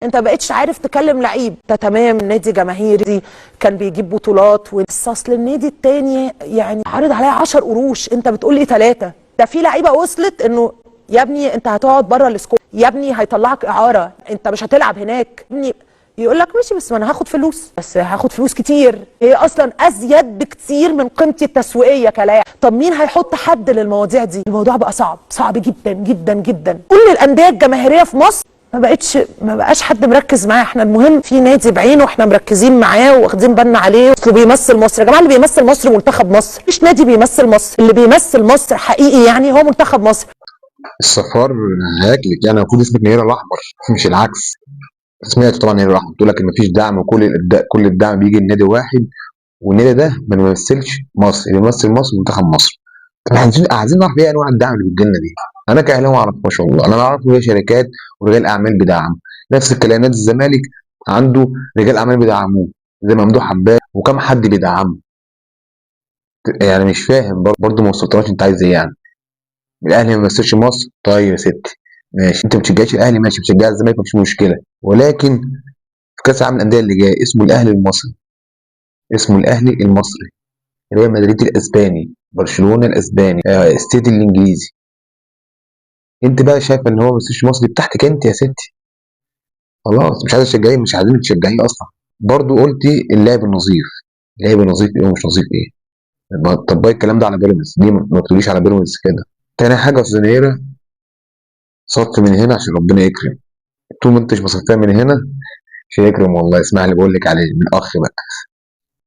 انت بقيتش عارف تكلم لعيب. انت تمام نادي جماهيري كان بيجيب بطولات، بس اصل النادي التاني يعني عارض عليا 10 قروش، انت بتقول لي 3. ده في لعيبة وصلت انه يا ابني انت هتقعد بره ال squad، يا ابني هيطلعك اعاره، انت مش هتلعب هناك. ابني يقول لك ماشي بس ما انا هاخد فلوس، بس هاخد فلوس كتير، هي اصلا ازيد بكتير من قيمتي التسويقية كلاعب. طب مين هيحط حد للمواضيع دي؟ الموضوع بقى صعب، صعب جدا جدا جدا. كل الاندية الجماهيرية في مصر ما بقاش حد مركز معاه. احنا المهم في نادي بعينه احنا مركزين معاه واخدين بالنا عليه، اصله بيمثل مصر. يا جماعة اللي بيمثل مصر منتخب مصر، مفيش نادي بيمثل مصر، اللي بيمثل مصر حقيقي يعني هو منتخب مصر. الصفار هياكلك، يعني المفروض اسمك نيره الاحمر مش العكس. سمعت طبعا نيره الاحمر تقول لك ان مفيش دعم، وكل كل الدعم بيجي لنادي واحد، والنادي ده ما بيمثلش مصر، اللي بيمثل مصر منتخب مصر. طب احنا عايزين نعرف ايه انواع الدعم اللي بتجيلنا دي. انا كاهلاوي ما اعرفهاش والله، انا اعرف ان هي شركات ورجال اعمال بيدعموا. نفس الكلام نادي الزمالك عنده رجال اعمال بيدعموه زي ممدوح عباس وكم حد بيدعمه، يعني مش فاهم برضه ما وصلتناش انت عايز ايه يعني. الاهلي ما بيمثلش مصر، طيب يا ستي ماشي، انت ما بتشجعش الاهلي ماشي، بتشجع الزمالك مفيش مشكلة، ولكن في كاس العالم للاندية اللي جاي اسمه الاهلي المصري، اسمه الاهلي المصري، ريال مدريد الاسباني، برشلونة الاسباني، السيتي الانجليزي. انت بقى شايفه ان هو ما بيمثلش مصر، دي بتاعتك انت يا ستي، خلاص مش عايزه تشجعيه، مش عايزين تشجعيه اصلا. برضو قلتي اللاعب النظيف، اللاعب النظيف ايه ومش نظيف ايه؟ طبقي الكلام ده على بيراميدز، ليه ما تقوليش على بيراميدز كده؟ تاني حاجة يا استاذ نيره، صف من هنا عشان ربنا يكرم، طول ما انت مش مصفيه من هنا مش هيكرم والله. اسمع اللي بقول لك عليه من اخ بقى.